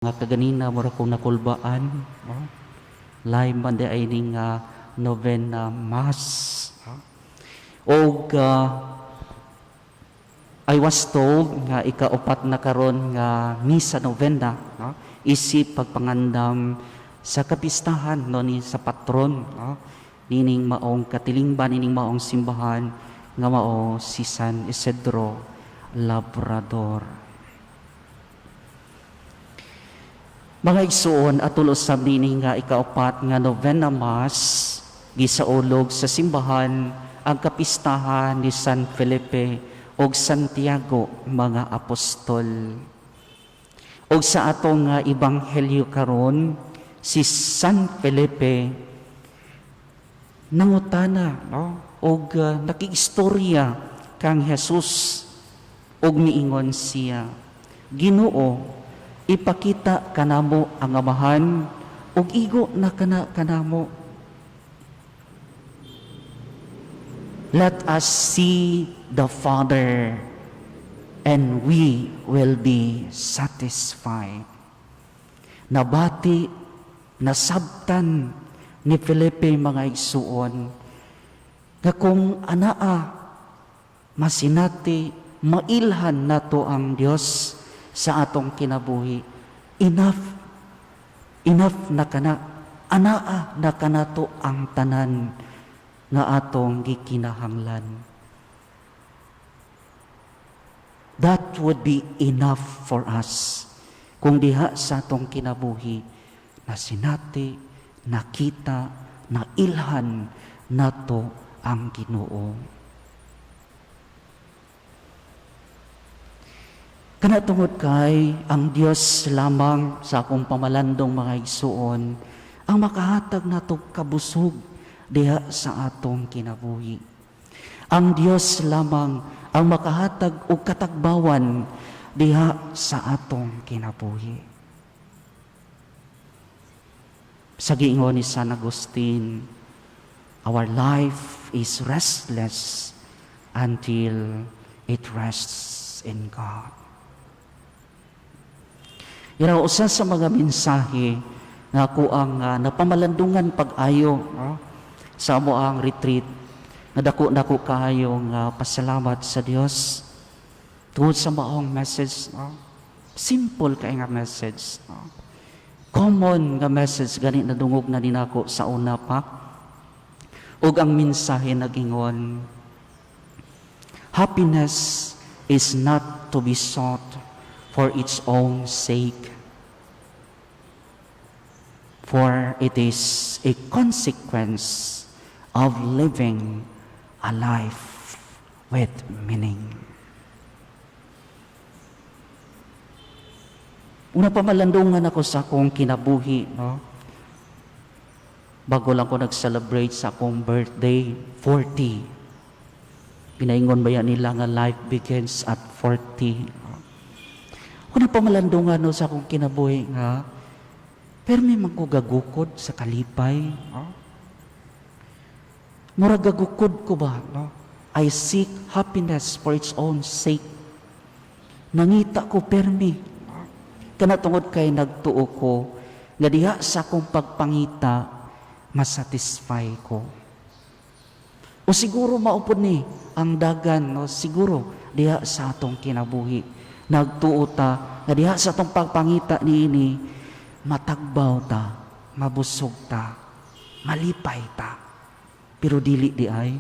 Nga kaganina mura kong nakulbaan, no? Live man di ay ning novena mass, no? Og I was told nga ikaupat na karon nga misa novena, no? Isip pagpangandam sa kapistahan, no, ni sa patron, no? Nining maong katilingban, nining maong simbahan nga mao si San Isidro Labrador. Mga igsuon, atol usab niini nga ikaupat nga novena mass, gisaulog sa simbahan ang kapistahan ni San Felipe ug Santiago, mga apostol. Ug sa atong nga ebanghelyo karon, si San Felipe nangutana, no, og nakiistorya kang Jesus ug miingon siya, "Ginoo, ipakita kanamo ang Amahan ug igo na kana kanamo." Let us see the Father and we will be satisfied. Nabati, nasabtan ni Felipe, mga igsuon, nga kung anaa masinati, mailhan nato ang Dios sa atong kinabuhi, enough, enough na kana, anaa na kanato ang tanan nga atong gikinahanglan. That would be enough for us kung diha sa atong kinabuhi nasinati, nakita, nailhan nato ang Ginoo. Kana tungod kay ang Dios lamang, sa akong pamalandong, mga igsuon, ang makahatag nato kabusog diha sa atong kinabuhi. Ang Dios lamang ang makahatag og katagbawan diha sa atong kinabuhi. Sa giingon ni San Agustin, "Our life is restless until it rests in God." Ira usa sa mga mensahe nga ako ang napamalandungan pag-ayo, no, sa amo ang retreat, nga dako nako kaayo nga pasalamat sa Dios tungod sa maong message, no? Simple kay nga message, no? Common nga message, gani nadungog na ninako sa una pa. Ug ang mensahe nagingon, "Happiness is not to be sought for its own sake, for it is a consequence of living a life with meaning." Una pa, malandungan ako sa akong kinabuhi, no? Bago lang ko nag-celebrate sa akong birthday, 40. Pinaingon ba yan nila nga life begins at 40? Una pa, malandungan, no, sa akong kinabuhi nga, pero may man ko gagukod sa kalipay. No? Mura gagukod ko ba? No? I seek happiness for its own sake. Nangita ko permi. No? Kana tungod kay nagtuo ko nga diha sa akong pagpangita, masatisfy ko. O siguro maupod ni ang dagan, no? Siguro diha sa atong kinabuhi. Nagtuo ta nga diha sa atong pagpangita niini, matagbaw ta, mabusog ta, malipay ta. Pero dili di ay.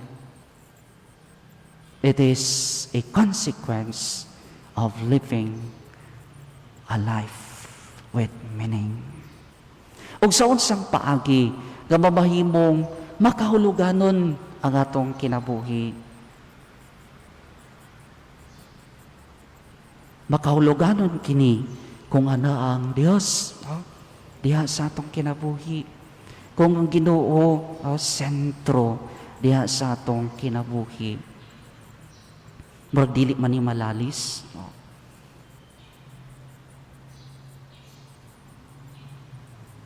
It is a consequence of living a life with meaning. Ug sa unsang paagi nga mamahimong makahuluganon ang atong kinabuhi? Makahuluganon kini kung ana ang Dios, no, diha sa atong kinabuhi. Kung ang Ginoo, oh, sentro diha sa atong kinabuhi. Murag dili man ni malalis. No?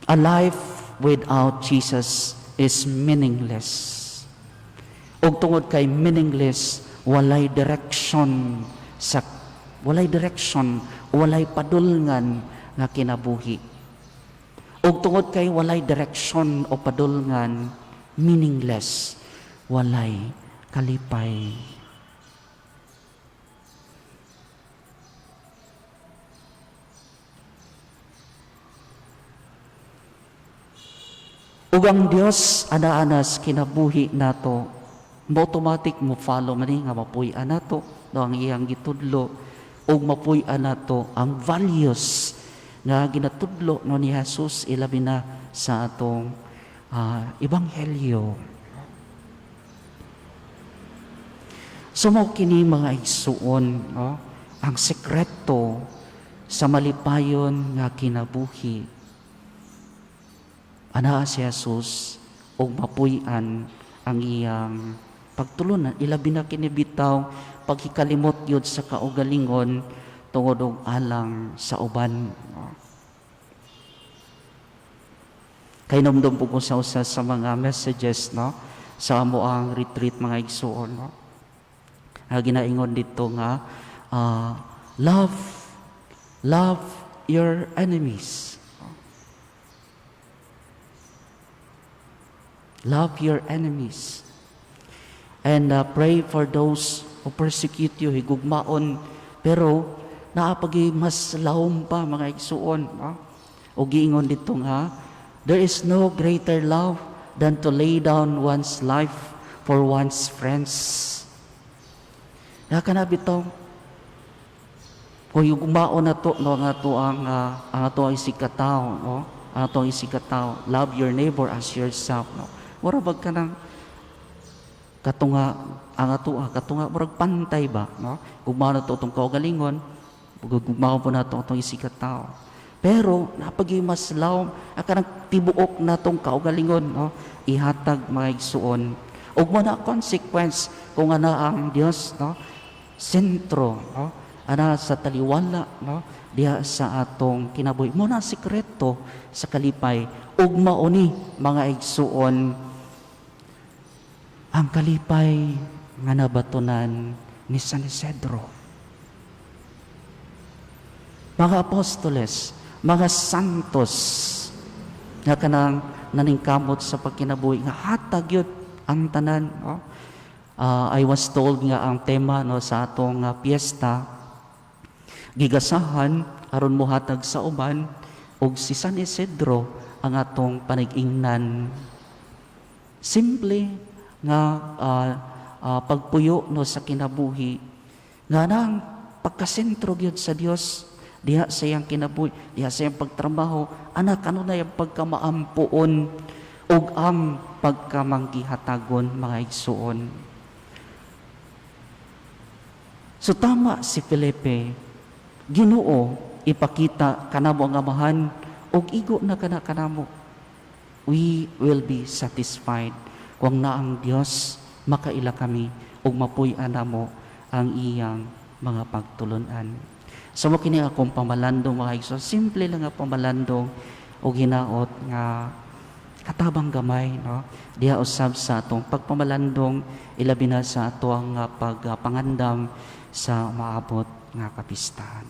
A life without Jesus is meaningless. Ug tungod kay meaningless, walay direction, walay padulngan nga kinabuhi. Ug tungod kay walay direksyon o padulngan, meaningless, walay kalipay. Ug ang Dios ana-anas kinabuhi nato, mo automatic mo follow man nga mapuy-an nato no ang iyang gitudlo, ug mapuy-an nato ang values nga ginatudlo no ni Jesus, ilabi na sa atong ebanghelyo. So mao kini, mga igsuon, no, ang sekreto sa malipayon nga kinabuhi. Anaa si Jesus ug mapuy-an ang iyang pagtulunan, ilabi na kini bitaw paghikalimot yun sa kaugalingon tungod og alang sa uban. Kay numdum po ko sa usa sa mga messages, no, sa amo ang retreat, mga igsuon, no. Ginaingon dito nga love love your enemies. Love your enemies. And pray for those who persecute you, higugmaon. Pero naapagi mas lawom pa, mga igsuon. No? O giingon dito nga, there is no greater love than to lay down one's life for one's friends. Na kana bitaw, kung higugmaon na to, no, ang ato ang isigkatawo, no? Ang ato ang isigkatawo, love your neighbor as yourself, no? Mura bag ka ng katunga ang ato katunga murag pantay ba, no? Gugmaon na to atong kaugalingon, gugmaon po nato atong isigkatawo. Pero napagi mas lawom ang kanang tibuok natong kaugalingon, no? Ihatag, mga igsuon. Ug mo na consequence kung ana ang Dios, no? Sentro, no? Ana sa taliwala, no? Diha sa atong kinabuhi. Mo na sikreto sa kalipay ug mauni, mga igsuon, ang kalipay nga nabatunan ni San Isidro. Mga apostoles, mga santos nga kanang naningkamot sa pagkinabuhi nga hatag yun ang tanan, no? I was told nga ang tema, no, sa atong piyesta, gigasahan aron mohatag sa uban, ug si San Isidro ang atong panig-ingnan. Simple nga pagpuyo, no, sa kinabuhi nga nang pagkasentro gyud sa Dios diha sa iyang kinabuhi, diha sa iyang pagtrabaho, ana kanunay ang pagkamaampuon ug ang pagkamanggihatagon, mga igsuon. So tama si Felipe, "Ginoo, ipakita kanamo ang Amahan ug igo na kana kanamo." We will be satisfied kung naang Dios, makaila kami ug mapuy-an namo ang iyang mga pagtulunan. So mo kini akong pamalandong, mga igsoon, simple lang nga pamalandong ug hinaot nga katabang gamay, no, diha usab sa atong pagpamalandong, ilabi na sa atoang pagpangandam sa maabot nga kapistahan.